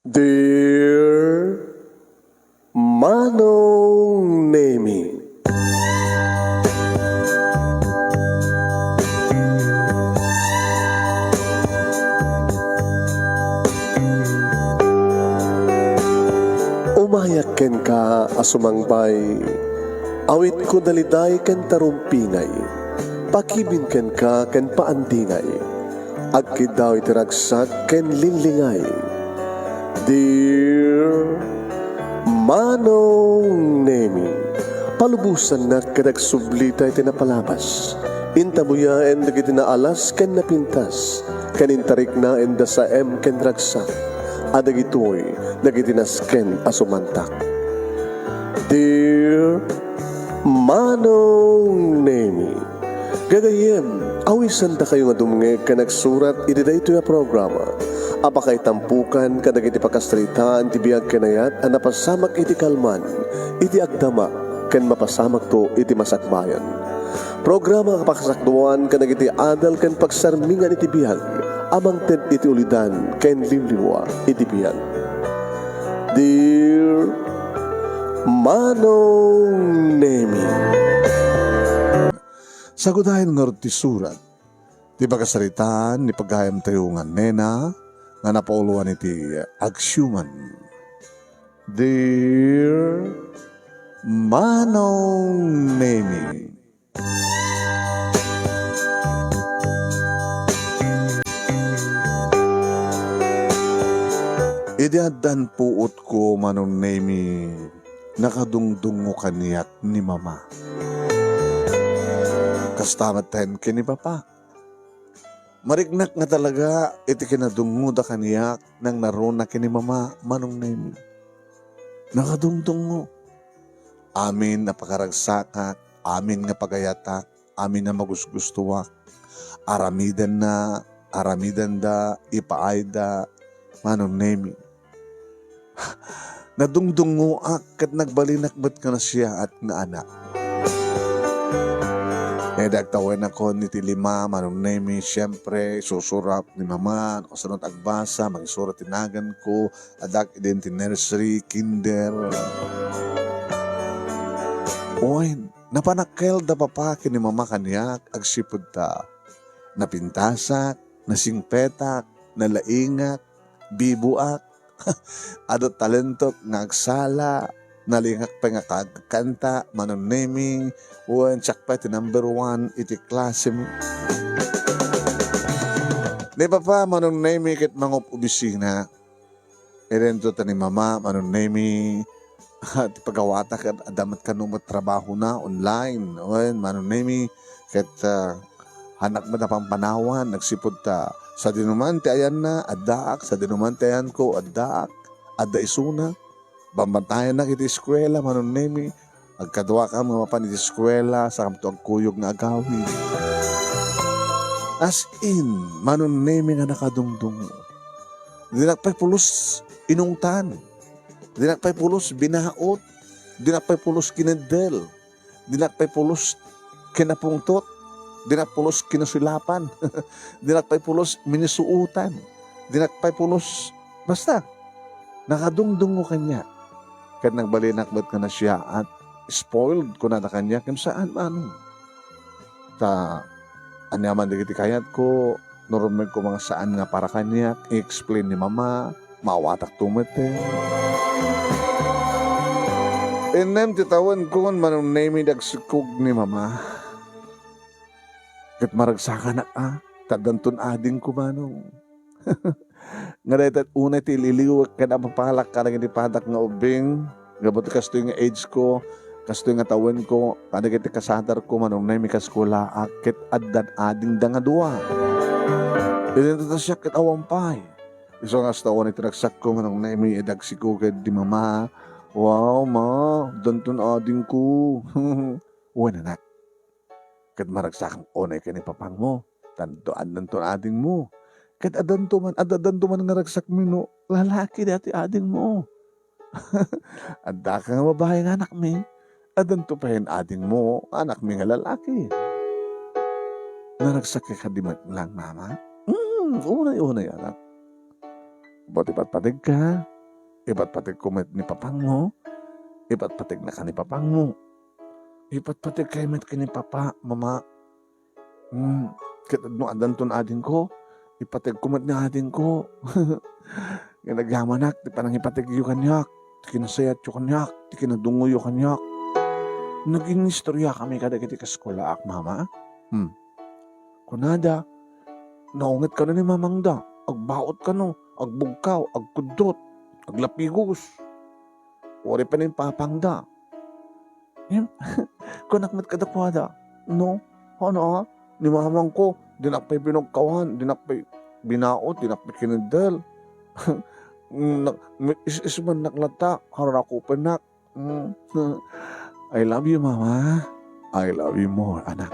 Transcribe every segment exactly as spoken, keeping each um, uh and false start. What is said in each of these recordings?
Dear Manong Nemi. Umayak kenka a sumangbay, awitko daliday ken tarumpingay, pakibin kenka ken paandingay. Agkiddaw iti ragsak ken linglingay. Dear Manong Nemi, palubosannak ket agsublita iti napalabas. Intabuyaen dagiti naalas ken napintas, ken intariknaen da saem ken ragsak, a dagitoy dagiti nasken a sumantak. Dear Manong Nemi, gagayyem, awisandakayo nga dumngeg ken agsurat iti daytoy a programa a pakaitampukan kadagiti pakasaritaan ti biag ken ayat a napasamak iti kalman, iti agdama, ken mapasamakto iti masakbayan. Programa a pakasakduan kadagiti adal ken pagsarmingan iti biag a mangted iti ulidan ken liwliwa iti biag. Dear Manong Nemi. Sagudayen ngarud ti surat ti pakasaritaan ni pagayamtayo nga nena nga napauluan iti agsiuman. Dear Manong Nemi. Idi addan puotko, Manong Nemi, nakadungdungngo kaniak ni Mama. Kasta met ken ni Papa. Mariknak nga talaga iti kinadungngoda kaniak nangnaruna ken ni Mama, Manong Nemi. Nakadungdungngo. Amin a pakaragsakak, amin nga pagayatak, amin a magusgustoak, aramidenna, aramidenda, ipaayda, Manong Nemi. Nadungdungngoak ket nagbalinak met nga nasiaat nga anak. Ket agtawenakon iti lima, Manong Nemi, siempre, isusurat ni Mama, no kasano agbasa, mangisura ti naganko, addak idin ti nursery, kinder. Wen, napanakkel da Papa ken ni Mama kaniak, agsipud ta napintasak, nasingpetak, nalaingak, biboak, adu talentok nga agsala, nalaingak pay nga kagkanta, Manong Nemi, wen siak pay ti number one iti klasemi. Ni Papa, Manong Nemi, ket mangup-obisina. Idinto ta ni Mama, Manong Nemi, ti pagawata ket adda met kano met trabahona online. Wen, Manong Nemi, ket, ah, hannak met a pampanawan, agsipud ta sadinoman ti ayanna, addaak, sadinoman ti ayanko, addaak, adda isuna. Bambantayannak iti eskuela, Manong Nemi, agkaduakam nga mapan iti eskuela, sakamto agkuyog nga agawid. As in, Manong Nemi nga nakadungdungngo. Dinak pay pulos inungtan. Dinak pay pulos binaot. Dinak pay pulos kineddel. Dinak pay pulos kinapungtot. Dinak pulos kinasilapan. Dinak pay pulos minisuotan. Dinak pay pulos, basta, nakadungdungngo kaniak. Ket nagbalinak met nga nasiaat, spoiled, kunada kaniak, ngem saan, Manong. Ta, aniaman dagiti kayatko, no rummegko nga saan nga para kaniak, i-explain ni Mama, maawatakto met. Innem ti tawenkon, Manong Nemi, dagsikog ni Mama. Ket maragsakanak a, ta addanton adingko, Manong. Nga dayta unay ti il-iliwek ken apapalak kadagiti padak nga ubbing, gapu ti kastoy nga age ko, kastoy nga tawenko, kadagiti kasadarko, Manong Nemi, kaskolaak, ket addan adingda nga dua. Idinto ta siak ket awan pay. Isu nga kasta unay ti ragsakko, Manong Nemi, idagsikog ken ni Mama. Wow, Ma, addanton adingko. Wen, anak. Ket maragsakan unay ken ni papangmo, ta addanto adingmo. Ket addanto man, ad-, addanto man nga ragsakmi no lalaki daytoy adingmo. Addaka nga babai nga anakmi, addanto payen adingmo, anakmi nga lalaki. Naragsak ka kadi met lang, Mama? Mm, unay, unay, anak. Ba't ipatpategka? Ipatpategko met ni papangmo? Ipatpategnaka ni papangmo? Ipatpategkayo met ken ni papa, mama? Hmm, ket no addanton adingko, ipategko met ni adingko. Ngem agyamanak ti panangipategyo kaniak, ti kinasayatyo kaniak, ti kinadungoyo kaniak. Nagin-istoriakami kadagiti kaskulaak, mama. Hmm. Kunada, naunget kano ni mamangda, agbaot kano, agbugkaw, agkuddot, aglapigos. Uray pay ni papangda. Ngem, kunak met kadakuada, no? Ano, a? Ni mamangko, dinak pay binugkawan, dinak pay binaot, dinak pay kineddel. Na-, is-, ismannak latta, harakupennak. Mm. I love you, Mama. I love you more, anak.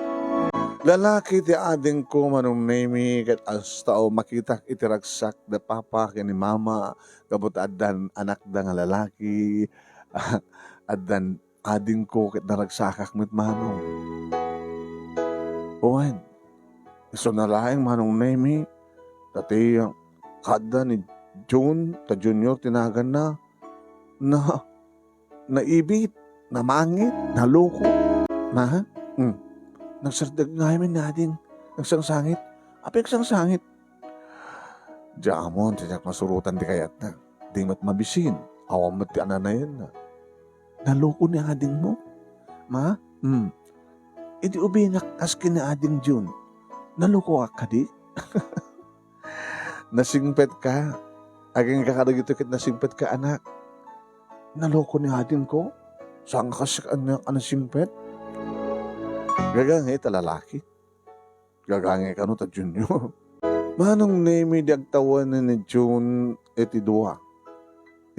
Lalaki ti adingko, Manong Nemi, ket kasta a makitak iti ragsak da papa ken ni mama, gapu ta addan anakda nga lalaki, addan adingko ket naragsakak met, Manong. Wen, isuna laeng, Manong Nemi, ta ti kaadda ni Jun, ta Junior ti naganna, na, naibit, namangit, naloko. Ma? Hmm. Nagsardeng ngamin ni ading. Nagsangsangit. Apay nagsangsangit? Diak ammo, diak masurotan ti kayatna. Di met mabisin. Awan met ti ananayanna. Naloko ni adingmo? Ma? Hmm. Idi ubingak kas ken ni Ading Jun, nalokoak kadi? Nasingpetka. Agingga kadagitoy ket nasingpetka, anak. Naloko ni adingko? Saan nga kas aniak a nasingpet? Gagangay ta lalaki. Gagangay kano ta Junior. Manong Nemi, di agtawen ni Jun iti dua.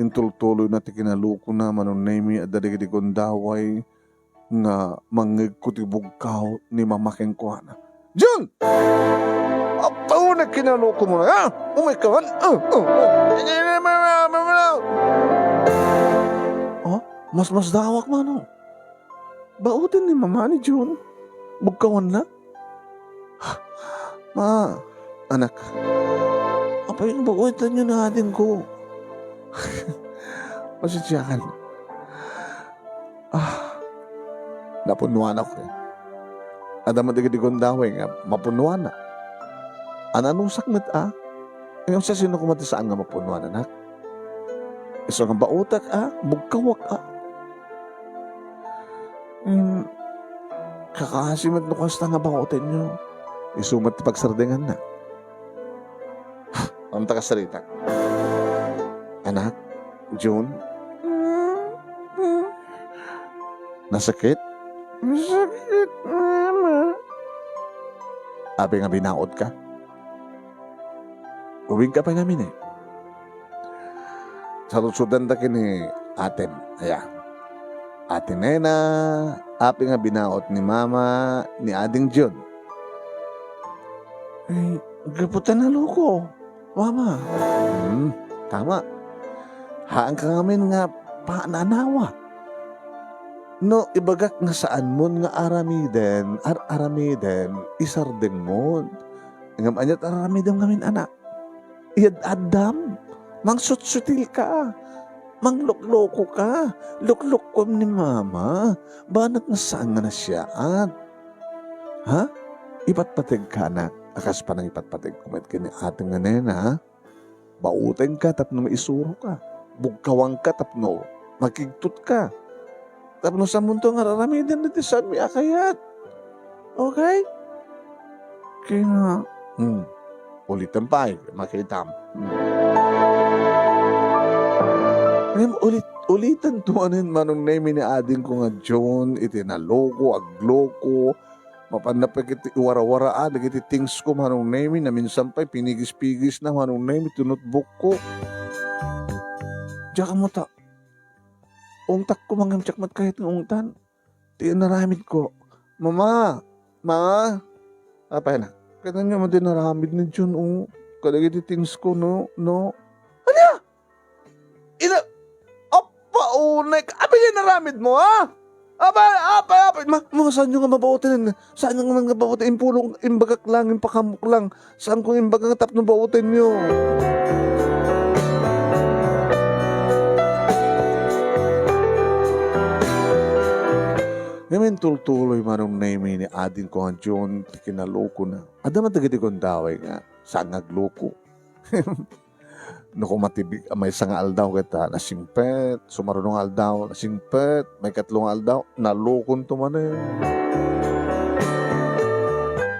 Intultuloyna ti kinalokona, Manong Nemi, adda dagiti gundaway nga mangngegko ti bugkaw ni mama kenkuana. Jun! Apay a kinalokom, ha? Umay ka man? Ah, ah, ah. Oh, masmasdawak, Manong. Baoten ni mama ni Jun. Bugkawanna. Ma, anak. Apay nga baotenyo ni adingko? Pasensiakan. Ah, napunnoanak. Adda met dagiti gundaway nga mapunnoana. Ananusak met a. Ngem sasino koma ti saan nga mapunnoan, anak? Isu nga baotek a, bugkawak a. Hmm, kakaasi met no kasta nga baotenyo. Isu met ti pagsardenganna. Anta kasarita? Anak, Jun? Nasakit? Nasakit, Mama. Apay nga binaotka? Ubingka pay ngamin, eh. Saludsodanta ken ni atem. Aya. Ate Nena, apay nga binaot ni Mama ni Ading Jun? Ay, gapu ta naloko, Mama. Hmm, tama. Haanka ngamin nga pananawa. No ibagak nga saanmon nga aramiden, ar-aramiden, isardengmon. Ngem ania ti ar-aramidem ngamin, anak? Iyad-addam, mangsutsutilka, mangloklokoka, loklokuem ni Mama, banag nga saan nga nasiaat. Ha? Ipatpategka, anak, a kas panangipatpategko met ken ni Ate nga Nena, ha? Baotenka tapno maisuroka, bugkawanka tapno makigtotka. Tapno saanmonto nga ar-aramiden dagiti saanmi a kayat. Okay? Kaya nga, hmm, ulitem pay, makitam. Hmm. Ngem ulit, ulitanto manen, Manong Nemi, ni adingko nga Jun, iti naloko, agloko, mapanna pay ket iwarawaraa dagiti things ko, Manong Nemi, naminsan pay pinigis-pigisna, Manong Nemi, ti notebookko. Diak ammo ta ungtakko, ngem diak met kayat nga ungtan ti inaramidko. Mama! Ma! Apay na? Kitaenyo man ti inaramid ni Jun, o. Kadagiti things ko, no? No? Ania? Ina-, apa, unay ka? Apay nga inaramidmo, ha? Apay, apay, apay. Ma, ma, saanyo nga mabaoten? Saanyo nga mabaoten? Impulong, imbagak lang, impakamok lang. Saanko nga imbaga nga tapno baotenyo? Intultuloy Manong Nemi ni adingko nga John ti kinalukona. Adda man dagiti gundaway nga saan nga agluko. No kumatibig a maysa nga aldaw ket, ah, nasingpet, sumaruno nga aldaw, nasingpet, maikatlo nga aldaw, nalukonto manen.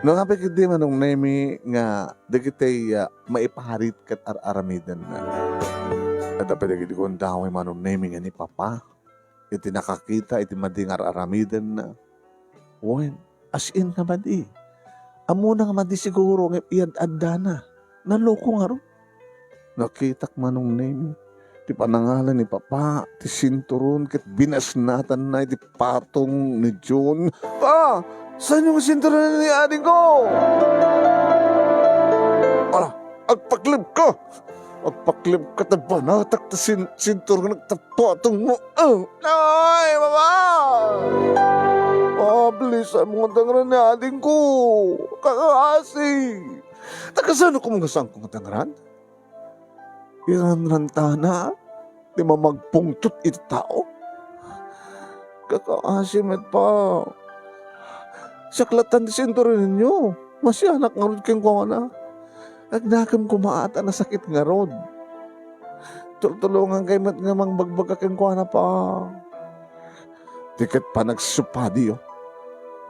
No, apay ketdi Manong Nemi nga dagiti, ah, maiparit ket ar-aramidenna. Adda pay dagiti gundaway Manong Nemi nga ni Papa iti nakakita iti madi nga ar-aramidenna. Wen, as in nga madi. Ammona nga madi siguro nga iyad-addana. Naloko ngarud. Nakitak Manong Nemi ti panangalan ni Papa, ti sinturon ket binasnatanna iti patong ni John. "Pa, saanyo nga sinturonen ni adingko?" "Ala, agpaklibka! Agpaklibka ta banatak ta sin-, sinturonak ta patongmo." "Oh, ay, Papa! Ah, please, saanmo nga dangran ni adingko. Kakaasi. Ta kasano koma nga saanko nga dangran? Iranrantana ti mamagpungtot iti tao. Kakaasi met, Pa. Siak latta ti sinturonenyo. Masianak ngarud kenkuana. Agnakem koma a ta nasakit ngarud. Tultulongankay met nga mangbagbaga kenkuana, Pa." Ti ket panagsupadiyo,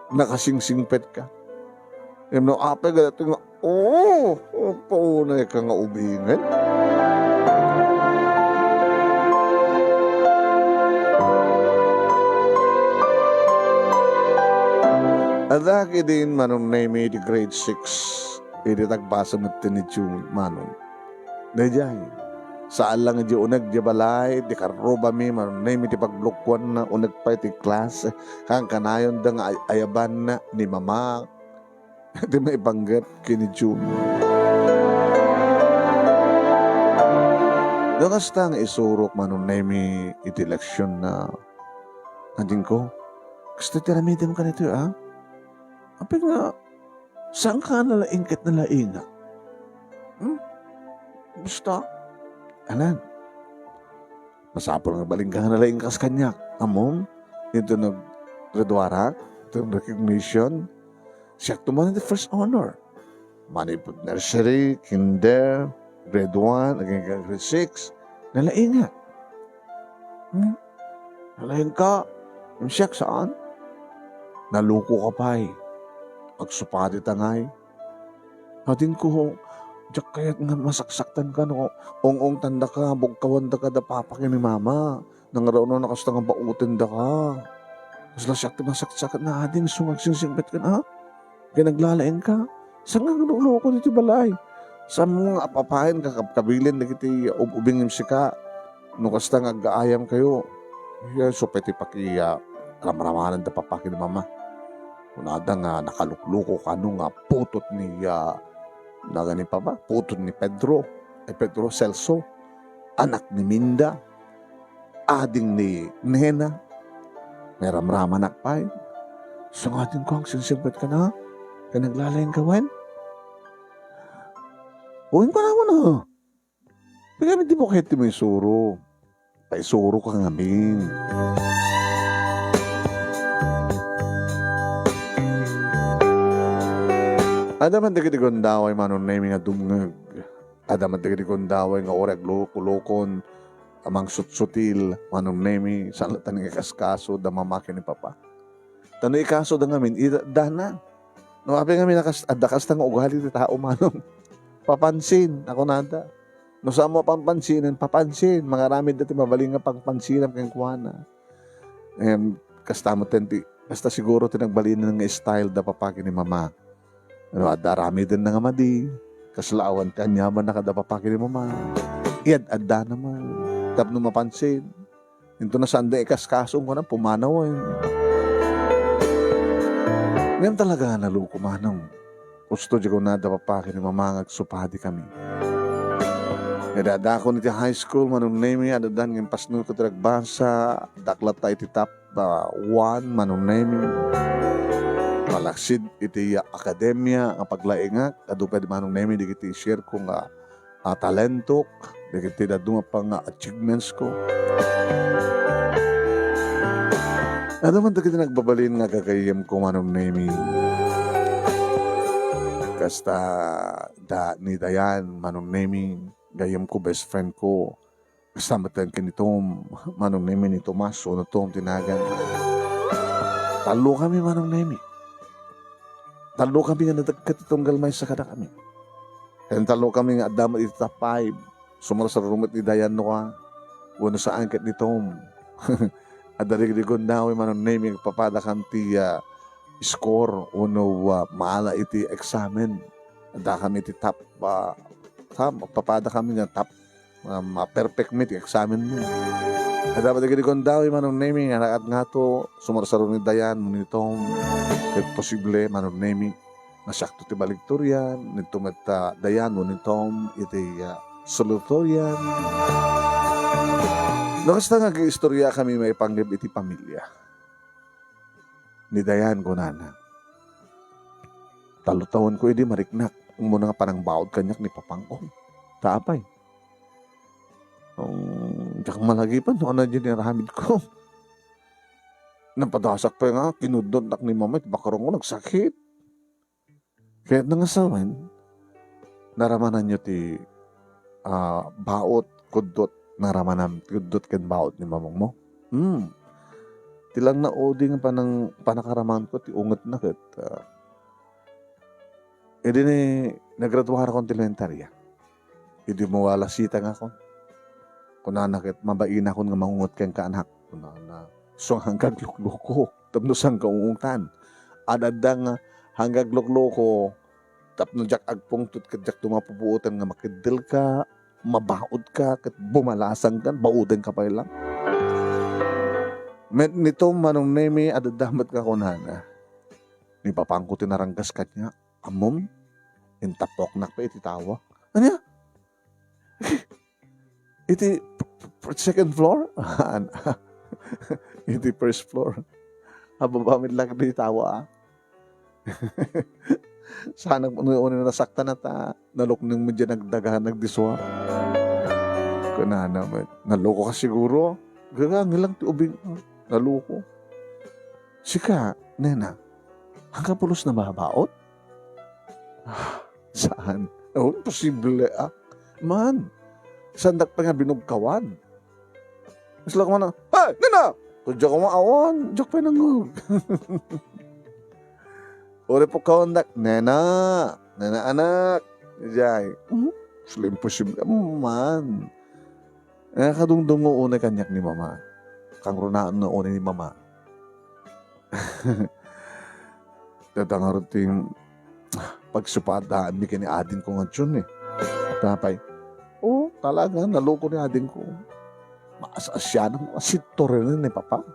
nakasingsingpetka. Ngem no apay nga daytoy nga, "Oh, paunayka nga ubingen." Adda ketdin Manong Nemi di grade six. Idi tagbasa met ti ni June, Manong. Daydiay, saan lang idiay uneg idiay balay, ti karrubami, Manong Nemi ti paglukoanna, uneg pay ti klase, kankanayonda nga ay-ayabanna ni Mama ti maipanggep ken ni June. No kasta nga isurok Manong Nemi iti leksionna, "Adingko, kasta ti aramidem kanito, a? Apay nga saanka nalaing ket nalaingak? Hmm? Basta, alan, masapul nga balinka nga nalaingka kas kaniak. Ammom, dito naggraduarak, dito nag-recognition, siakto man ti first honor. Manipud nursery, kinder, grade one, agingga grade six, nalaingak." Hmm? Nalaingka, ngem siak saan? Nalukoka pay. Agsupadi ta ngay. Adingko, diak kayat nga masaksaktanka no ung-ungtandaka, bugkawandaka da papa ken ni mama. Nangrauna a kasta nga bautendaka. Kasla siak ti masaksakatna, ading, isu nga agsingsingpetkan, a? Ken naglalaingka, saan nga agluklukon iti balay? Saan nga apapayen, kakabkabilin dagiti ub-ubing ngem sika? No kasta nga aggaayamkayo, isu pay ti paki-, ah, ramramanan da papa ken ni mama. Kunada nga nakalukluko kano nga putot ni, ah, nagan ni papa, putot ni Pedro, ay, Pedro Celso, anak ni Minda, ading ni Nena. May ramramanak pay. Isu nga adingko, agsingsingpetkan, a? Ken naglalaingka wen? Wen, kuana, kuana. Pagayam, di mo kayat ti maisuro. Paisuro ka ngamin. Adda man dagiti gundaway, Manong Nemi, nga dumngeg. Adda man dagiti gundaway nga uray aglukulukon, a mangsutsutil, Manong Nemi, saan latta nga ikaskaso da mama ken ni papa. Ta no ikaso da ngamin, ida-, dana. No apay ngamin a kas-, adda kasta nga ugali ti tao, Manong. Papansin, a kunada. No saanmo a pampansinen, papansin. Mangaramid da ti mabalin nga pangpansinam kenkuana. Em, kasta met ti, kasta siguro ti nagbalinen nga style da papa ken ni mama. No adda aramidenna nga madi, kasla awan ti aniamanna kada papa ken ni mama. Iyad-addana man tapno mapansin. Inton a saanda ikaskaso, kuana, pumanawen. Ngem talaga nga naluko, Manong. Husto ti kunada papa ken ni mama nga agsupadikami. Idi addakon iti high school, Manong Nemi, addan nga impasnolko ti nagbasa, daklat ta iti top, ah, one, Manong Nemi. Malaksid iti akademia nga paglaingak, adu pay, Manong Nemi, dagiti i-share ko nga, ah, talentok, dagiti dadduma pay nga achievements ko. Adu man dagiti nagbabalin nga gagayyemko, Manong Nemi. Kasta da ni Dayan, Manong Nemi, gayyemko, best friend ko. Kasta met ken ni Tom, Manong Nemi, ni Tomas, wenno Tom ti nagan. Tallo kami, Manong Nemi. Tallo kami nga nadagket ti tunggal maysa kadakami. Ken tallo kami nga adda met iti top five. Sumarsaruno met ni Dayan no ka, wenno saan ket ni Tom. Adda dagiti gundaway, Manong Nemi, agpapadakami ti, ah, score wenno, ah, maala iti eksamen. Adda kami iti top, ah, top, agpapadakami nga top, ah, ma-perfect mi ti eksamen mi. Adda met dagiti gundaway, Manong Nemi, nga nakat ngato, sumarsaruno ni Dayan, ni Tom. Ket posible, Manong Nemi, nga siakto ti valedictorian, ni Tom met, ah, Dayan wenno ni Tom iti, ah, salutatorian. No kasta nga agistorya kami maipanggep iti pamilia ni Dayan, kunana, tallo tawenko idi mariknak, umuna nga panangbaod kaniak ni papangko. Ta apay? Um, diak malagipan no ania diay inaramidko. Napadasak pay nga kinudnotnak ni Mama iti bakrongko, nagsakit. Ket nangasawen, naramananyo ti, ah, baot, kudtot, naramanam, kudtot ken baot ni mamangmo? Hmm. Ti langna udi nga panang-, panakaramanko ti ungetna ket, ah, idi ni, nagraduarakon ti elementaria. Idi mo alas siete nga akon. Kunana ket, "Mabainakon nga mangungot kenka, anak." Kunana, "Isu nga hanggaglukluko tapno saanka ungutan. Ad-adda nga hanggaglukluko tapno diak agpungtot ket diak mapupuotan nga makeddelka, mabaodka, ket bumalasangkan, baodenka pay lang." Met ni Tom, Manong Nemi, ad-adda met nga kunana. Ni papangko ti naranggas kaniak. Ammom, intapoknak pay iti tawa. Ania? Iti p-, p-, second floor? Iti first floor. Ababa met laeng iti tawa, ah. Saan nag-, uni-, uni nasaktan ta nalukneng met diay nagdaga, nagdisua. Kunana met, "Naloko ka siguro? Gaga, ngilang ti ubing, ah. Naloko." "Sika, nena, hangka pulos na mabaot?" Ah, saan? Oh, imposible, ah. Man, saandak pay nga binugkawan. Isla ko man, "Hey, nena!" Kudya ko maawan, diak pay nangngeg. Uri pukkawandak, "Nena! Nena, anak!" Jay, hmm? Isla imposible, man. Eh, kadungdungngo unay kaniak ni Mama. Kangrunaanna unay ni Mama. Dayta ngarud ti pagsupadaanmi ken ni adingko nga June, eh. Apay? Oh, talaga, naloko ni adingko. Maas-asianak, masinturinen ni Papa.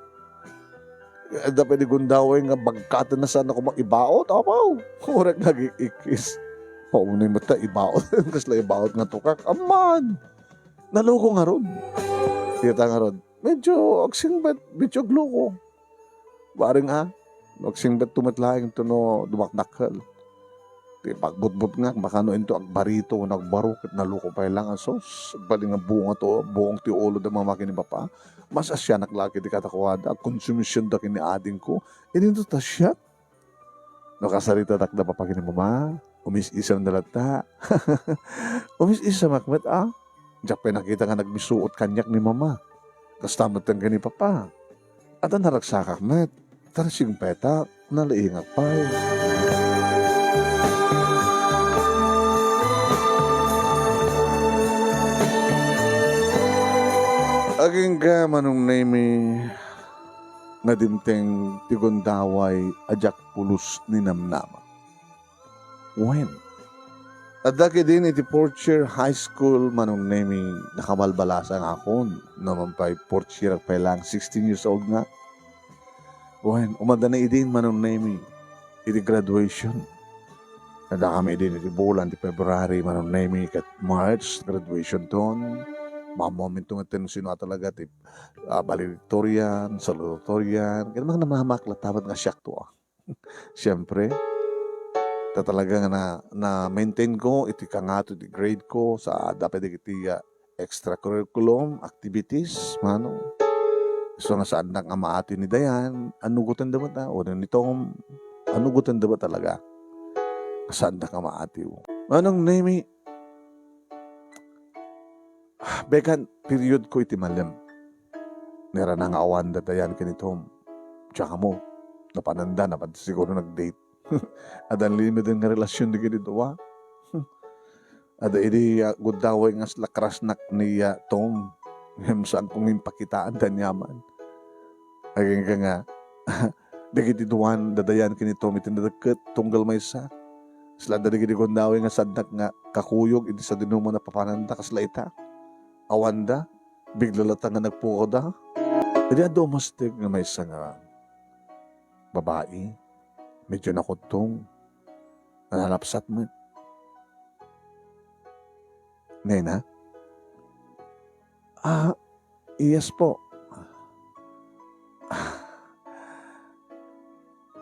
Adda pay di gundaway nga bagkatenna, saanna koma ibaot, apaw. Uray nagik-ikkis. Paunay met ta ibaot. Kasla ibaot nga tukak. Aman! Naloko ngarud. Kita ngarud. Medyo agsingpet, medyo agloko. Bareng, ah, no agsingpetto met laeng to no dumakdakkel. Ti pagbutbutngak, baka no into agbarito wenno agbaro ket naloko pay lang, asus, bali nga buong to, buong ti ulo da Mama ken ni Papa. Maas-asianak la ket di kadakuada, agkonsumisionda ken ni adingko. Idinto ta siak. No kasaritadak da Papa ken ni Mama, umis-isamda latta. Umis-isamak met, ah. Diak pay nakita nga nagmisuot kaniak ni Mama. Kasta met ken ni Papa. Adda naragsakak met. Tarsingpetak, nalaingak pay. Agingga, Manong Nemi, nga dimteng ti gundaway a diak pulos ni namnama. Wen, adda ketdin iti fourth year high school, Manong Nemi, nakabalbalasangakon. Naman pay fourth year pay lang, sixteen years old nga. Wen, umadda ni idin, Manong Nemi, iti graduation. Adda kami idin iti bulan ti February, Manong Nemi, ket March, graduation ton. Maammoaminto met no sino a talaga ti, ah, valedictorian, salutatorian. Ket mga namamakla tamat nga siak to, ah. Siyempre, ta talaga nga na, na-maintain ko iti kangato ti grade ko sa adda pay dagiti, ah, extracurriculum activities, mano. So nga saandak nga maatiw ni Dayan, anugotenda met a, wenno ni Tom, anugotenda met talaga. Saandak nga maatiw. Manong Nemi, beka, period ko iti malem. Nirana nga awanda Dayan ken ni Tom. Diak ammo, napananda, napan siguro nag-date. Adda unlimited nga relasyon dagiti dua. Adda idi, ah, gundaway nga kasla crushnak ni, ah, Tom. Ngem saanko nga impakitaan ti aniaman. Agingga nga, dagiti duan, da Dayan ken ni Tom iti nadakket, tunggal maysa. Kasla adda dagiti gundaway nga saandak nga kakuyog iti sadinoman a papananda kasla ita. Awanda, bigla latta nga nagpukawda. Idi adda umasteg nga maysa nga babai, medyo nakuttong, nanalapsat met. Nena? Ah, yes po.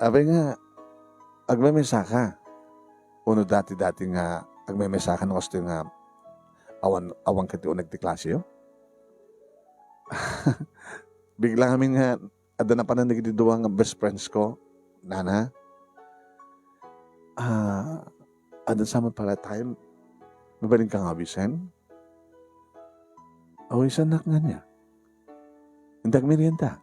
Apay nga, agmemesaka? Wenno dati-dati nga agmemesaka no kastoy nga awan, awan ket ti uneg ti klaseyo? Bigla ngamin nga adda napanan dagiti dua nga best friends ko, nana. Ah, adda sa met pala time. Mabalinka nga awisen? Awisennak ngania? Intak merienda.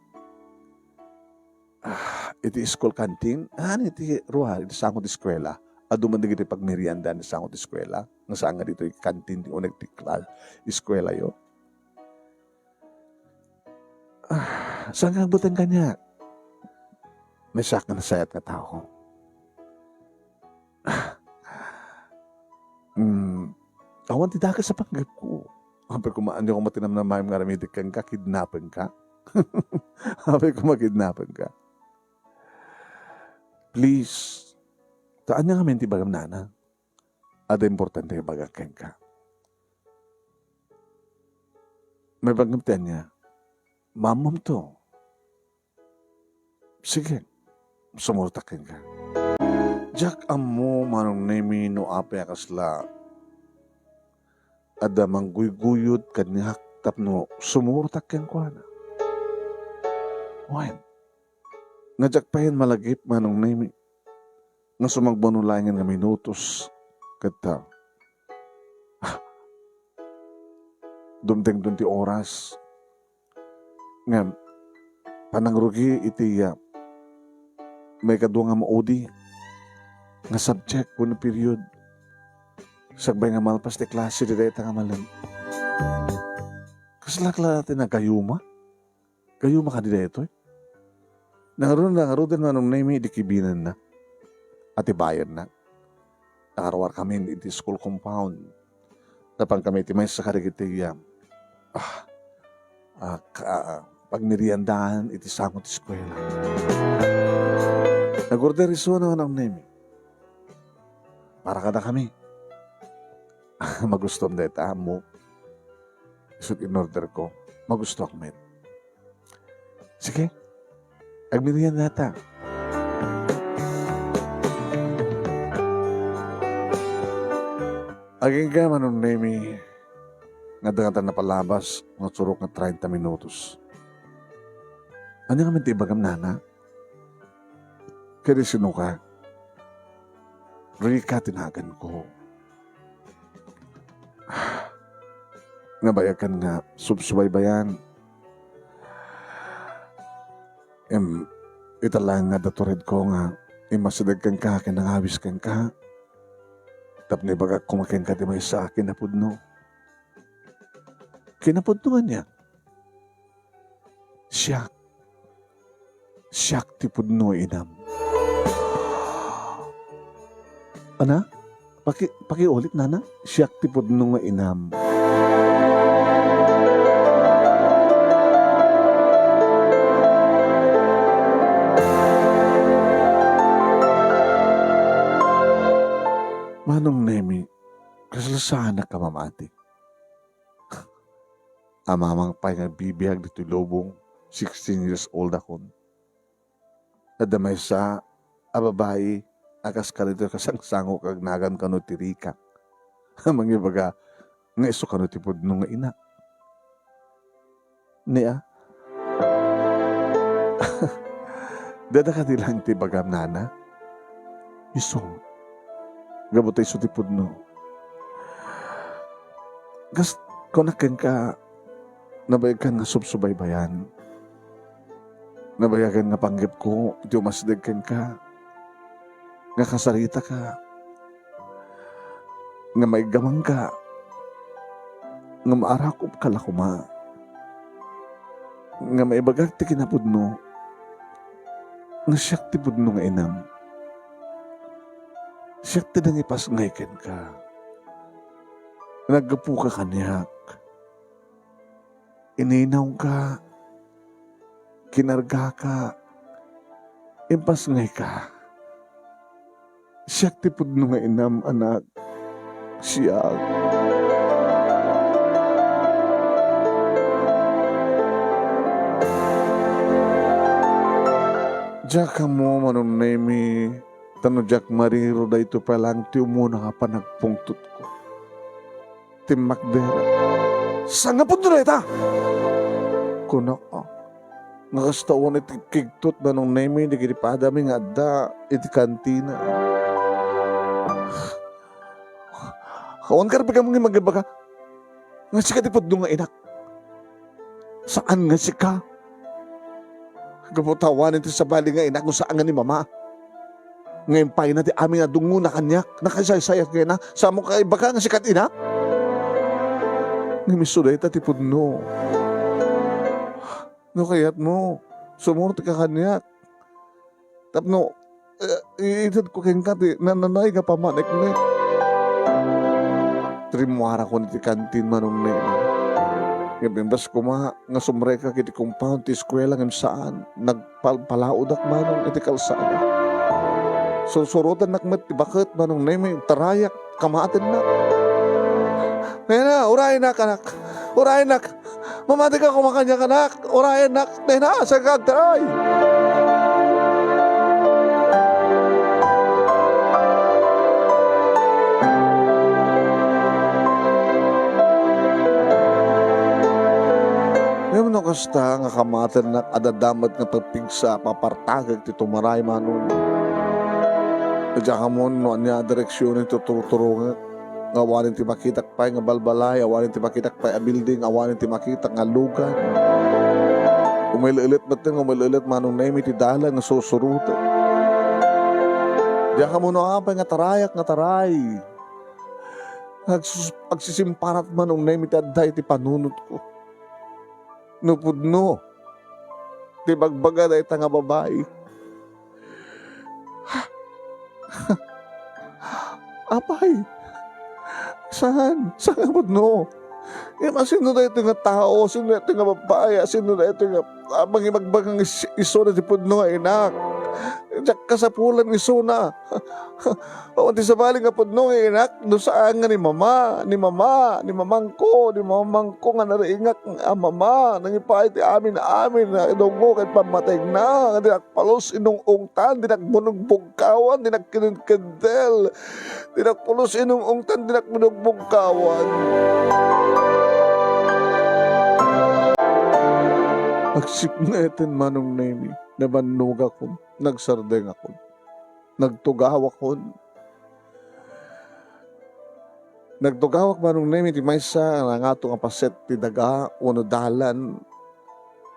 Ah, iti school canteen? Ah, iti rua, iti sango ti eskuela. Adu man dagiti pagmerienda ni sango ti eskuela. Nga saan nga ditoy canteen ti uneg ti kla-, eskuela yo. Ah, saan nga agbuteng kaniak? Maysaak nga nasayaat nga tao. Ah, mm, awan ti dakes a panggepko. Apay koma, ania koma ti namnamaem nga aramidek kenka, kidnapenka? Apay koma, kidnapenka? Please. Ta ania ngamin ti ibagam, nana? Adda importante nga ibagak kenka. Maibagam ti ania? Maammomto. Sige, sumurtak kenka. Diak ammo, Manong Nemi, no apay a kasla adda mangguyguyod kaniak tapno sumurtak kenkuana. Wen, nga diak payen malagip, Manong Nemi, nga sumagmamano laengen nga minutos ket, ah, dumtengdon ti oras. Ngem, panangrugi iti, ah, maikadua nga maudi nga subject wenno period. Sakbay nga malpas ti klase ti dayta nga malem. Kaslak la ti nagayuma? Gayuma kadi daytoy? Nangarud-, nangaruden Manong Nemi idi kibinenna. Atibayenna. Nangaruarkamin iti school compound. Napankami iti maysa kadagiti, ah, ah, ah, ka-, ah, pagmeriendaan iti sango ti eskuela. Nag-order isuna, Manong Nemi. Para kadakami. Magustuam dayta, ammo. Isut' in-order ko. Magustuak met. Sige. Agmeriendata. Agingga, Manong Nemi, nga adda ngata napalabas nga surok nga treinta minutos. Ania ngamin ti ibagam, nana? Ket isinoka? Rica ti naganko. Nabayagkan nga subsubaybayan. Em, ita laeng nga adda turedko nga immasideg kenka ken nangawis kenka tapno ibagak koma kenka ti maysa a kinapudno. Kinapudno ania? Siak. Siak ti pudno nga inam. Ana? Paki-, pakiulit, nana? Siak ti pudno nga inam. Manong Nemi, kasla saanak a mamati. Amamang pay nga agbibiag ditoy lubong, sixteen years old akon. Adda maysa a babai a kas kadaytoy kasangsango ket agnagan kano ti Rica. Mangibaga nga isu kano ti pudno nga ina. Nia? Dada kadi laeng ti ibagam, nana? Isu. Gapu ta isu ti pudno. Kas, kunak kenka, nabayagan nga subsubaybayan. Nabayagan nga panggepko iti umasdeg kenka, nga kasaritaka, nga maiggamangka, nga maarakobka la koma, nga maibagak ti kinapudno, nga siak ti pudno nga inam. Siak ti nangipasngay kenka. Naggapuka kaniak. Ininawka, kinargaka, impasngayka. Siak ti pudno nga inam, anak. Siak. Diak ammo, Manong Nemi, ta no diak mariro, daytoy pay laeng ti umuna nga panagpungtotko. Timmakder. Saan nga pudno dayta? Kunak, ah, nga kasta unay ti kigtot, Manong Nemi, dagiti padami nga adda iti kantina. Awan karbigan nga magibaga nga sika ti pudno nga inak. Saan nga sika? Gapu ta awanen ti sabali nga inak no saan nga ni mama. Nga impayna ti amin a dungngona kaniak, nakaisaysayak nga ina, saan mo kaibaga nga sika ti ina? Ngem isu dayta ti pudno. No kayatmo, sumurot ka kaniak. Tapno, eh, itedko kenka ti nananay nga pammaneknek. Rimmuarakon iti kantin, Manong Nemi. Ngem imbes koma nga sumrekak iti compound ti eskuela ngem saan, nagpalpalaodak, Manong, iti kalsada. Sursurotennak met ti baket, Manong Nemi, tarayak, kamatennak. Nena, uraynak, anak. Uraynak. Mamatika koma kaniak, anak. Urayennak. Nena, saan ka agtaray? Ngem no kasta nga kamatennak, adda met nga pagpigsa a papartagek ti tumaray, Manong. Diak ammo no ania a direksion ti turturongek. Nga awanen ti makitak pay nga balbalay, awanen ti makitak pay a building, awanen ti makitak nga lugan. Umail-ilet met, umail-ilet, Manong Nemi, ti dalan nga sursurotek. Diak ammo no apay nga tarayak nga taray. Agsus-, agsisimparat, Manong Nemi, ti adda iti panunotko. No pudno ti bagbaga dayta nga babai. Apay, saan? Saan nga pudno? Ngem a sino daytoy nga tao? Sino daytoy nga babai? Sino daytoy nga, ah, mangibagbaga nga is-, isuna ti pudno nga inak? Diak kasapulan isuna. Awan ti sabali nga pudno nga inak, no saan nga ni mama, ni mama, ni mamangko, ni mamangko nga nariingak a mama, nangipaay ti amin-amin nga idungngo ket pammatengna, nga dinak pulos inung-ungtan, dinak binugbugkawan, dinak kinedkeddel, dinak pulos inung-ungtan, dinak binugbugkawan. Agsipnget, Manong Nemi, nabannogakon, nagsardengakon. Nagtugawakon. Nagtugawak, Manong Nemi, ti maysa nga nangato nga paset ti daga wenno dalan.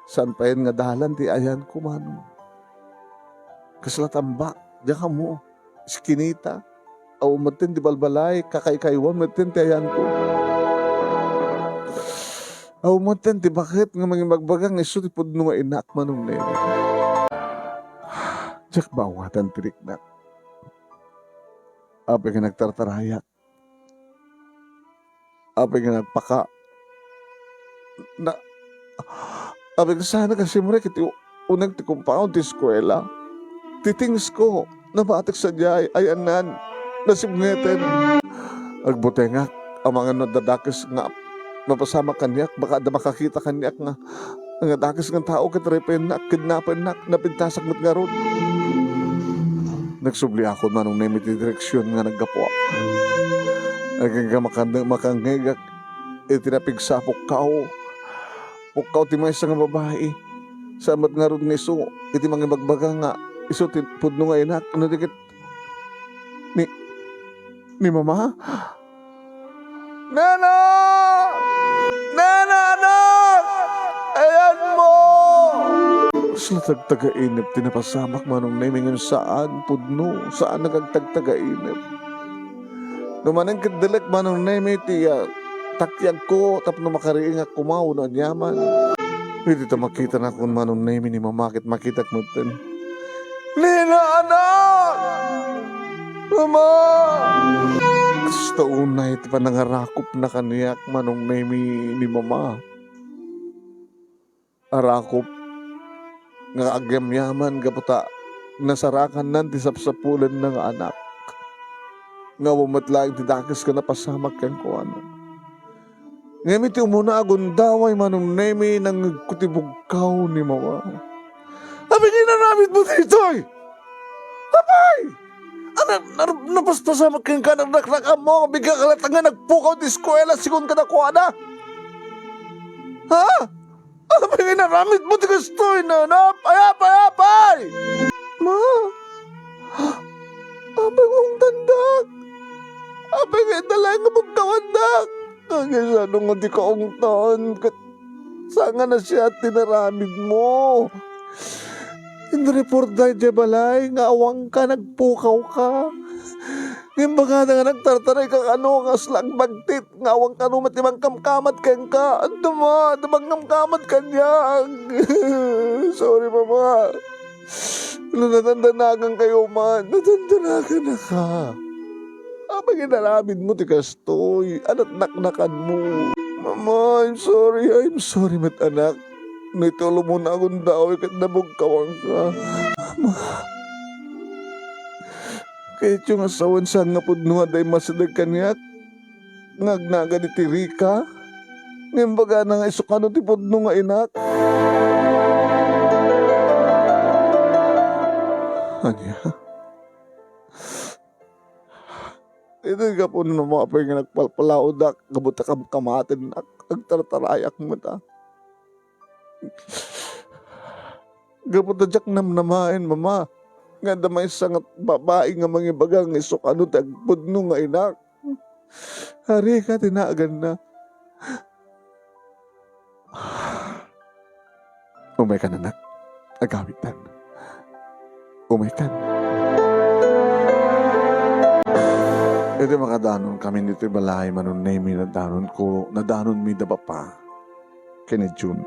Saan payen nga dalan ti ayanko, Manong. Kasla tambak, diak ammo, iskinita. Awan metten ti balbalay, kakaykaywan metten ti ayanko. Awan metten ti baket nga mangibagbaga nga isu ti pudno nga inak, Manong Nemi. Diak maawatan ti riknak. Apay nga nagtartarayak? Apay nga nagpaka-, na-, apay nga saan nga simrek iti uneg ti compound ti eskuela? Ti things ko, nabatek sadiay, ayanna, nasipngeten. Agbutengak, amangan no adda dakes nga mapasamak kaniak, baka adda makakita kaniak nga nga dakes nga tao ket repennak, kidnapennak, napintasak met ngarud. Nagsubliakon, Manong Nemi, ti direksion nga naggapuak. Agingga makan-, makangngegak iti napigsa a pukkaw. Pukkaw ti maysa nga babai. Saan met ngarud nga isu iti mangibagbaga nga isu ti pudno nga inak, no di ket ni, ni Mama? Nena! Nena, anak! Ayanmo! Saan a tagtagainep ti napasamak, Manong Nemi, ngem saan pudno, saan a agtagtagainep. No manen ket dilek, Manong Nemi, ti, ah, takyagko tapno makariingak koma wenno aniaman. Iti ta makitanakon, Manong Nemi, ni Mama ket makitak metten. Nena, anak! Mama! Kasta unay ti panangarakopna kaniak, Manong Nemi, ni Mama. Arakop nga agyamyaman gapu ta nasarakannan ti sapsapulenna nga anak. Nga awan met laeng ti dakes nga napasamak kenkuana. Ngem iti umuna a gundaway, Manong Nemi, nangngegko ti bugkaw ni Mama. Apay nga inaramidmo daytoy? Apay! Ano, ano, napaspasamak kenka, naknaknakaanmo, bigla ka latta nga nagpukaw ti eskuela, sigun kadakuada? Ha? Apay nga inaramidmo ti kastoy, Nena? Apay, apay, apay! Ma? Apay nga ungtandak? Apay nga ita laeng nga bugkawandak? Agasano nga dika ungtan? Ket saan nga nasayaat ti inaramidmo? Inreportda idiay balay nga awanka, nagpukawka. Ngem bagada nga nagtartarayka kano nga kasla agbagtit nga awan kano met ti mangkamkamad kenka. Adda ma, adda mangkamkamad kaniak. Sorry, Mama. No nadandanagankayo man, nadandanaganaka. Apay nga inaramidmo ti kastoy? Anat naknakanmo? Mama, I'm sorry. I'm sorry met, anak. No iti ulomuna a gundaway ket nabugkawanka. Mama. Kayatyo nga sawen saan nga pudno a dayta masideg kaniak nga agnagan iti Rica, ngem bagana nga isu kano ti pudno nga inak. Ania? Iti gapu no apay nga nagpalpalaodak, gapu ta kamkamatennak, agtartarayak met a. Gapu ta diak namnamaen, Mama, nga adda maysa nga babai nga mangibaga nga isu kano ti agpudno nga inak. Rica ti naganna. Umaykan, anak. Agawidtan. Umaykan. Idi makadanonkami ditoy balay, Manong Nemi, nadanonko, nadanonmi da Papa ken ni Jun.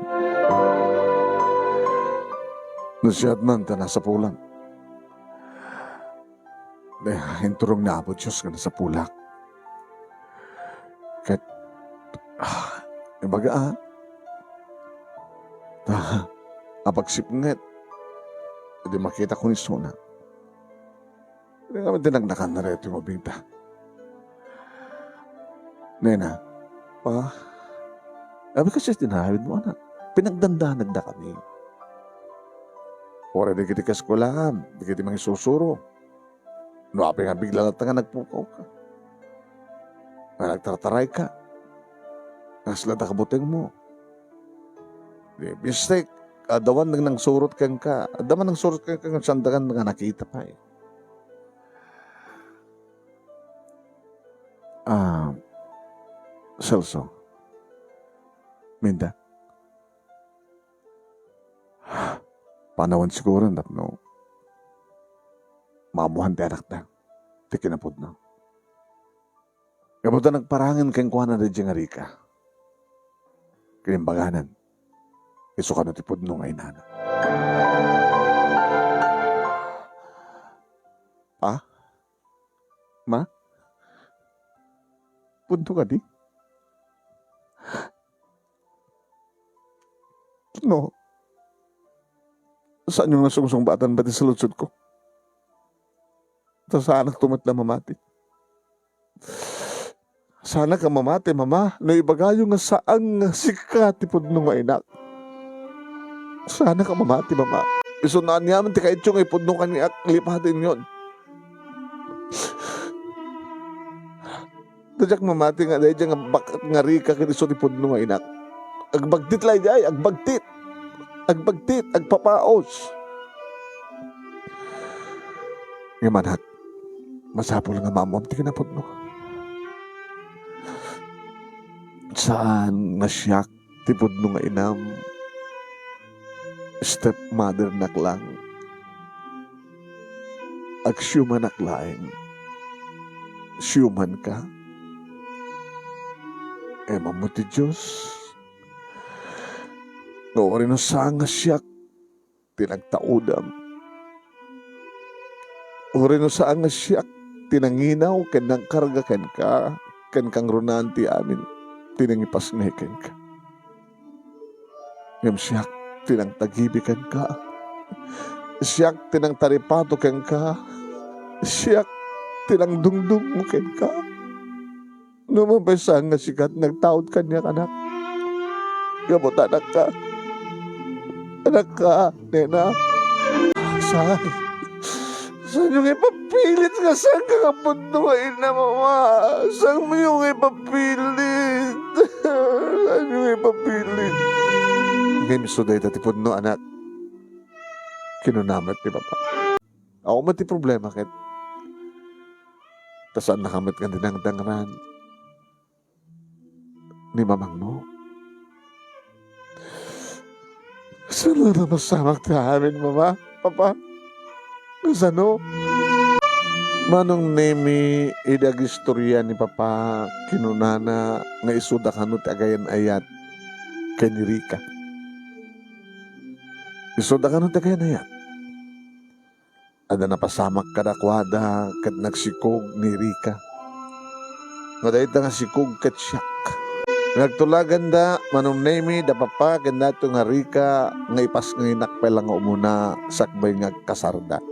Nasayaat man ta nasapulan. Eh, inturong ni Apo Dios nga nasapulak. Ket, ah, ibaga, ah. Ta, apagsipnget, idi makitak ni isuna. Idi kami dinagnakan na reto yung ubing ta. Nena, Pa, abi kasi tinawid mo, anak. Pinagdandanagda kami. Ora di kiti kaskulahan, di kiti mangisusuro. No apay nga bigla latta nga nagpukaw ka, nga nagtartaray ka, nga sila da kabuteng mo. Di, bistek, adda man nang nangsurot kenka, adda man nangsurot kenka, nga sandakan nga nakita pay. Ah, Celso, Minda, panawen siguro tapno maammoan ti anakda ti kinapudno. Gapu ta nagparangen kenkuana daydiay nga Rica. Ket imbaganan, isu kano ti pudno nga inana. Pa? Ma? Pudno kadi? No. Saanyo nga sungsungbatan pay ti saludsodko? Ta saanak to met a mamati. Saanak a mamati, Mama, no ibagayo nga saan nga sika ti pudno nga inak. Saanak a mamati, Mama. Isu no aniaman ti kayatyo nga ipudno kaniak, lipatenyon. Ta diak mamati nga daydiay nga baket nga Rica ket isu ti pudno nga inak. Agbagtit la idiay, agbagtit. agbagtit, agpapaos. Ngem anak, masapul nga maammoam ti kinapudno. Saan nga siak ti pudno nga inam, stepmothernak lang. Agsiumanak laeng. Siumanka. Ngem ammo ti Dios nga uray no saan nga siak ti nagtaudam. Uray no saan nga siak ti nanginaw ken nangkarga kenka, ken kangrunaan ti amin ti nangipasngay kenka. Ngem siak ti nangtagibi kenka. Siak ti nangtaripato kenka. Siak ti nangdungdungngo kenka. No mapaysaan nga sika ti nagtaud kaniak, anak. Gapu ta anakka. Anakka, nena. Saan? Saanyo nga ipapilit nga saanka nga pudno nga ina, mama? Saanyo nga ipapilit? Saanyo nga ipapilit? Ngem isu dayta ti pudno, anak. Kinuna met ni papa. Awan met ti problema ket ta saannaka met nga dinangdangran ni mamangmo. Saan a napasamak ti amin, mama, papa? Kasano? Manong Nemi, idi agistoria ni papa, kinunana nga isuda kano ti agayan-ayat ken ni Rica. Isuda kano ti agayan-ayat? Adda napasamak kadakuada ket nagsikog ni Rica. Nga dayta nga sikog ket siak. Nagtulaganda, Manong Nemi, da papa ken dato nga Rica nga ipasngaynak pay la nga umuna sakbay nga agkasarda.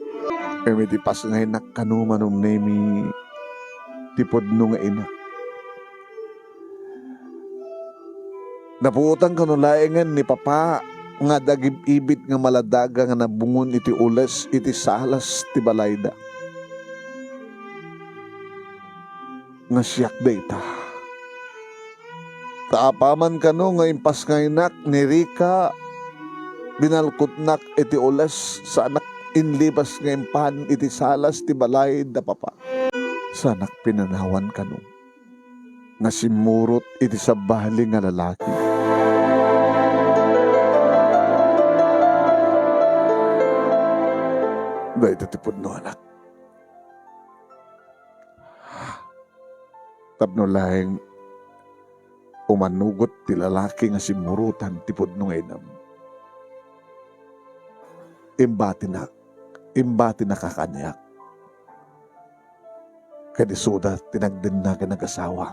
Ngem iti pasngaynak kano, Manong Nemi, ti pudno nga ina. Napuotan kano laengen ni papa nga adda gib-ibit nga maladaga nga nabungon iti ules iti salas ti balayda. Nga siak dayta. Ta apaman kano nga impasngaynak ni Rica, binalkutnak iti ules, saanak inlibas nga impan iti salas ti balay da papa. Saanak pinanawan kano nga simmurot iti sabali nga lalaki. Dayta ti pudno, anak. Tapno laeng umanugot ti lalaki nga simmurotan ti pudno nga inam. Imbatinak, imbatinaka kaniak. Ket isuda ti nagdenna ken nagasawa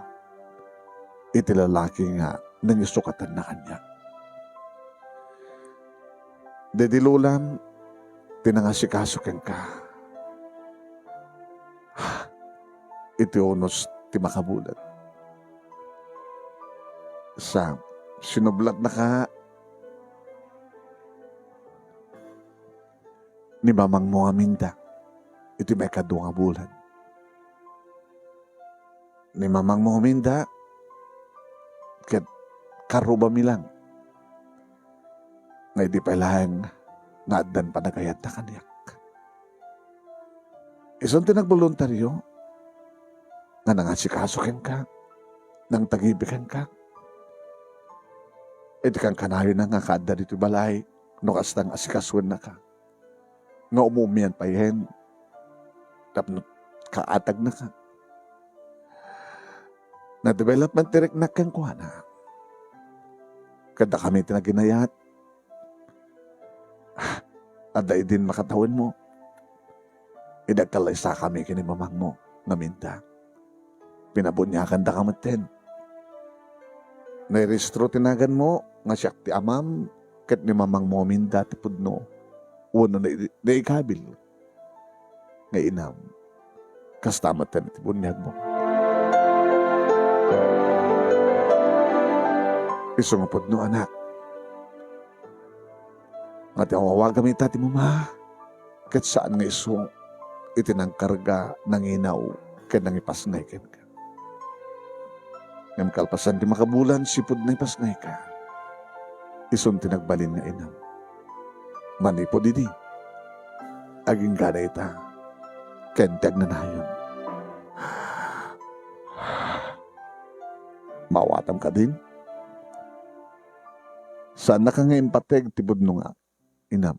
iti lalaki nga nangisukatanna kaniak. Daydi lolam ti nangasikaso kenka iti unos ti makabulan. Sa, sinublatnaka ni mamangmo aminda iti maikadua nga bulan. Ni mamangmo aminda ket karrubami lang nga idi pay laeng nga addan panagayatna kaniak. Isun ti nagboluntario nga nangasikaso kenka, nangtagibi kenka. Iti kankanayona nga kaadda ditoy balay, no kasta nga asikasuennaka, nga umumian payen tapno kaatagnaka. Na-develop man ti riknak kenkuana. Ket dakami ti naginayat. Adda idin makatawenmo. Idi agkallaysakami ken ni mamangmo ngaminda, pinabuniagandaka metten. Nairehistro ti naganmo nga siak ti amam ket ni mamangmo ngaminda ti pudno wenno nai-, naikabil nga inam. Kasta met iti buniagmo. Isu nga pudno, anak, nga ti awawagam ita ti mama, ket saan nga isu iti nangkarga, nanginaw, ken nangipasngay kenka. Ngem kalpasan ti makabulan, sipud naipasngayka, isun ti nagbalin nga inam. Manipud idi, aginggana ita ken ti agnanayon. Maawatam kadin? Saannaka nga impateg ti pudno nga inam.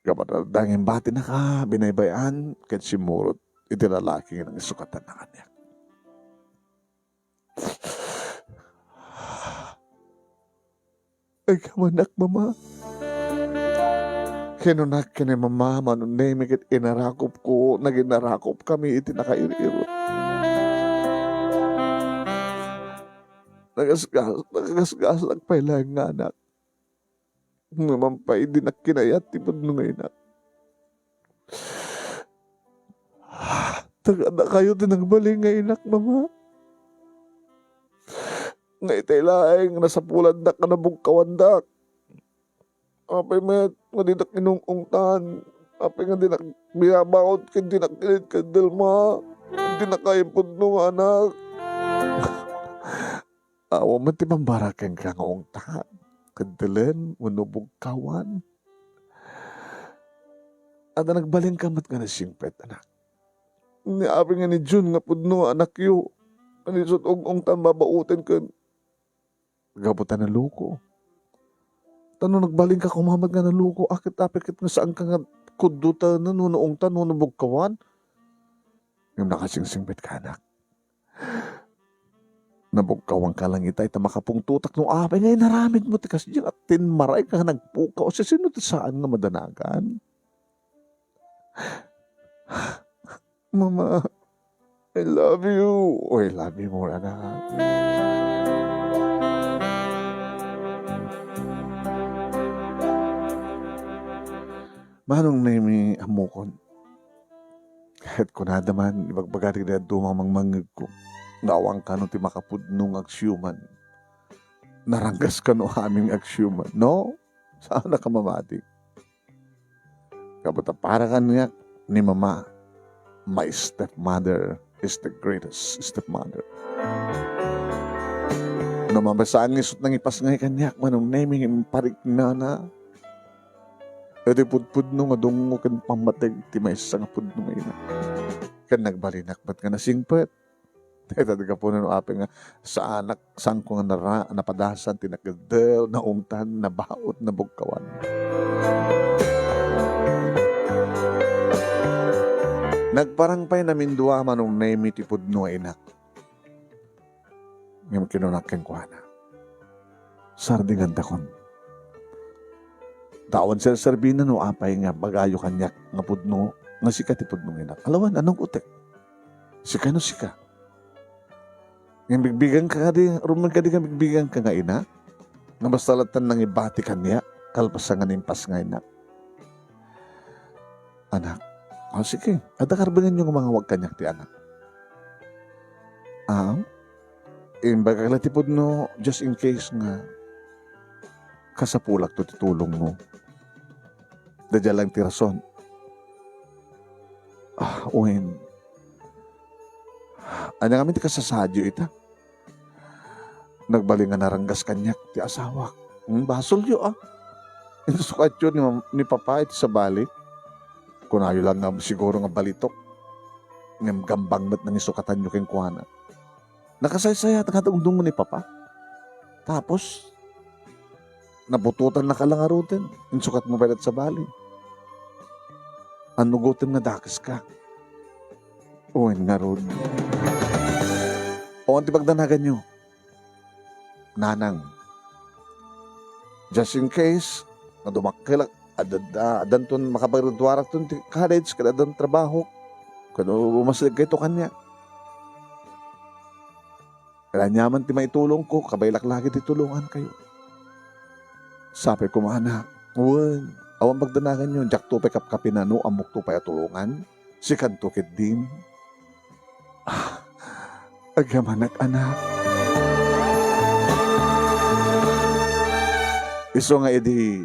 Gapu ta dayta nga imbatinaka, binaybay-an ket simmurot iti lalaki nga nangisukatan kaniak. Ay, kamanak, Mama. Kinunak ken ni Mama, Manong Nemi ket inarakupko, naginarakupkami iti nakair-iro. Nagasgas-, nakagasgasak pay laeng nga anak. Ngem pay, dinak kinayat ti pudno nga inak. Ta kadakayo ti nagbalin nga inak, Mama. Nga itay laeng nasapulandak nga nabugkawandak. Apay met nga dinak inung-ungtan? Apay nga dinak binabaut ken dinak ined ken delma? Dinak impudno nga anak. Awan met ti pambara kenka nga ungtan, ken delen wenno bugkawan. Adda nagbalinka met nga nasingpet, anak. Ni apay nga ni Jun nga pudno nga anakyo, nga isut' ung-ungtan babauten ken gapu ta naluko. Ta no nagbalinka koma met nga naluko, a ket apay ket nga saanka nga kuddutanen wenno ungtan wenno bugkawan? Ngem nakasingsingpetka, anak. Nabugkawanka lang itay ta makapungtotak no apay nga inaramidmo ti kasdiay a tinmarayka nga nagpukaw. Sisino ti saan nga madanagan? Mama, I love you. Oh, I love you more, anak. Manong Nemi, ammokon. Ket kunada man, ibagbagada dagiti dadduma a mangmangngegko nga awan kano ti makapudno nga agsiuman. Naranggas kano amin nga agsiuman, no? Saanka mamati. Gapu ta para kaniak ni Mama, my stepmother is the greatest stepmother. No mabasaan nga isut' nangipasngay kaniak, Manong Nemi, nga impariknana, iti pudpudno nga dungngo ken pammateg ti maysa nga pudno nga ina. Ken nagbalinak met nga nasingpet. Dayta ti gapuna no apay nga saanak, saanko nga nara-, napadasan ti nakeddel, naungtan, nabaut, nabugkawan. Nagparang pay namindua, Manong Nemi, ti pudno a inak. Ngem kinunak kenkuana, "Sardingantakon. Ta awan serserbina no apay nga ibagayo kaniak nga pudno, nga sika ti pudno nga inak. Alawan, anong utek? Sika no sika." Ngem bigbigenka kadi, rumen kadi nga bigbigenka nga ina? Nga basta latta nangibati kaniak, kalpasan nga naimpasngaynak. Anak. O, sige. Adda karbengenyo nga mangawag kaniak ti anak. Ah? Imbagak la ti pudno, just in case nga kasapulakto ti tulongmo. Daydiay lang ti rason. Ah, wen. Ania ngamin ti kasasaadyo ita? Nagbalin nga naranggas kaniak ti asawak. Hmm, basolyo, ah. Insukatyo ni mam-, ni Papa iti sabali. Kunayo lang nga siguro nga balitok. Ngem gambang met nangisukatanyo kenkuana. Nakasaysayat nga dungdungo ni Papa. Tapos, nabutotannaka la ngaruden. Insukatmo pay iti sabali. Annugotem nga dakeska. Wen ngarud. O, ania ti pagdanaganyo? Nanang. Just in case, nga dumakkelak, adda, adda, addanton makagraduarakton ti college, ket addan trabahok, ket umasideg kayto kaniak. Ket ania man ti maitulongko, kabaelak la ket ti tulongankayo. Sapay koma, anak, wen, awan pagdanaganyo, diakto pay kapkapinano, ammokto pay a tulongan. Sikanto ketdin. Ah, agyamanak, anak. Isu nga idi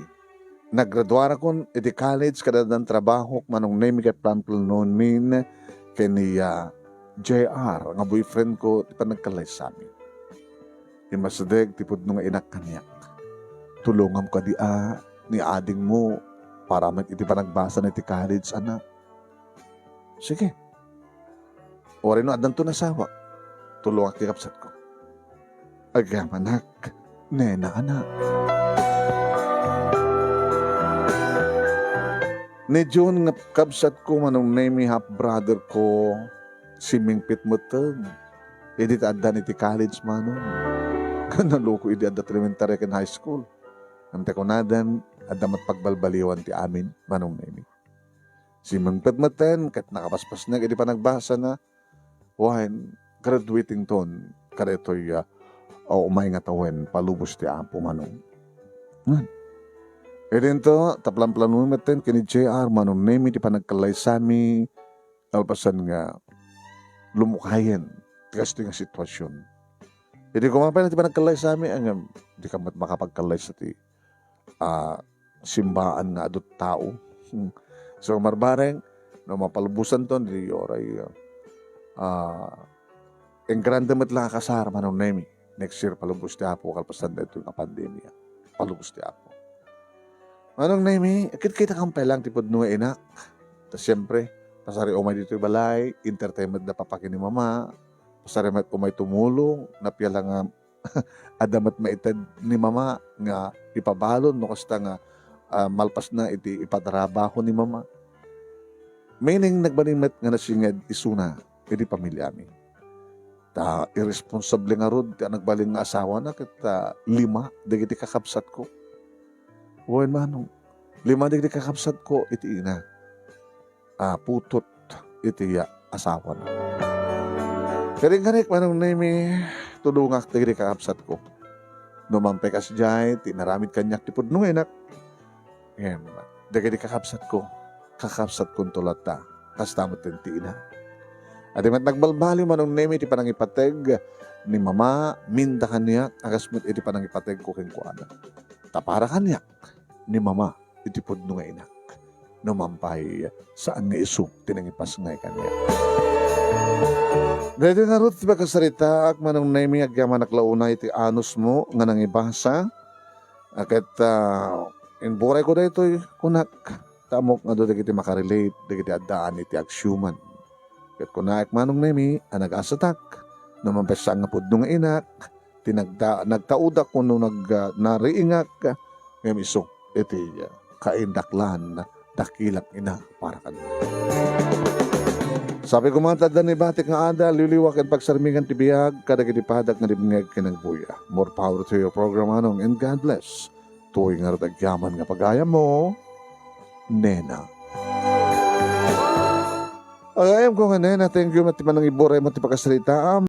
nagraduarakon iti college, ket addan trabahok, Manong Nemi ket planplanomin ken ni, ah, J R nga boyfriend ko ti panagkallaysami. Immasideg ti pudno nga inak kaniak. tulongam kadi a ni adingmo para met iti panagbasana iti college, anak. Sige. Uray no addanto nasawa, tulongak ti kabsatko. Agyamanak, nena, anak. Ni June nga kabsatko, Manong Nemi, half brother ko, simmingpit metten. Idi ta addan iti college, Manong. Naloko idi adda elementary ken high school. Ngem ti kunadan, adda met pagbalbaliwan ti amin, Manong Nemi. Simmingpit metten ket nakapaspasnek idi panagbasana. Wen, graduating ton, kadaytoy, ah, umay nga tawen, palubos ti Apo, Manong. Ngem, idinto, ta planplano metten ken ni J R, Manong Nemi, ti panagkallaysami, kalpasan nga lumukayen ti kastoy nga sitwasyon. Idi kuman pay ti panagkallaysami, ngem, dika met makapagkallays ti, ah, simbaan nga adu ti tao. Hmm. So, marbareng, no mapalubosanton, di oray, ah, engrande met la a kasar, Manong Nemi. Next year, palubos ti Apo, kalpasan daytoy nga pandemia. Palubos ti Apo. Manong Nemi, kit-, kitakam pay lang ti pudno nga inak. Ta siempre, pasari umay ditoy balay, entertainment da papa ken ni mama, pasari met umay tumulong, napia la nga adda met maited ni mama nga ipabalon no kasta nga, ah, malpasna iti ipatrabaho ni mama. Meaning, nagbalin met nga nasinged isuna iti pamiliami. Ta irresponsable ngarud ti nagbalin nga asawana ket, ah, lima dagiti kakabsatko. Wen, Manong, lima dagiti kakabsatko iti ina. Ah, putot iti asawana. Kadi nganik, Manong Nemi, tulongak dagiti kakabsatko. No man pay kasdiay ti inaramid kaniak ti pudno nga inak, ngem dagiti kakabsatko, kakabsatkonto latta, kasta met ti ina. Adi met nagbalbaliw, Manong Nemi, ti panangipateg ni mama, minda kaniak, a kas met iti panangipategko kenkuana. Ta para kaniak, ni mama iti pudno nga inak. No man pay, saan nga isu ti nangipasngay kaniak. Daytoy ngarud ti pakasaritaak, Manong Nemi, agyamanak la unay iti anusmo nga nangibasa. A ket, ah, imburay ko daytoy, kunak, ta ammok nga adu dagiti makarelate dagiti addaan iti agsiuman. Ket kunak, Manong Nemi, a nagasatak, no man pay saan nga pudno nga inak, ti nagta-, nagtaudak wenno nag-, ah, nariingak, ngem isu iti, ah, kaindaklan, dakilak ina para kaniak. Sapay koma ta adda ni batik nga adal, liwliwa ken pagsarmingan ti biag kadagiti padak nga dimngeg ken agbuya. More power to your program, Manong, and God bless. Tuy ngarud agyaman nga pagayammo, nena. Agayamko nga nena, thank you met ti panangiburay mo ti pakasaritaam.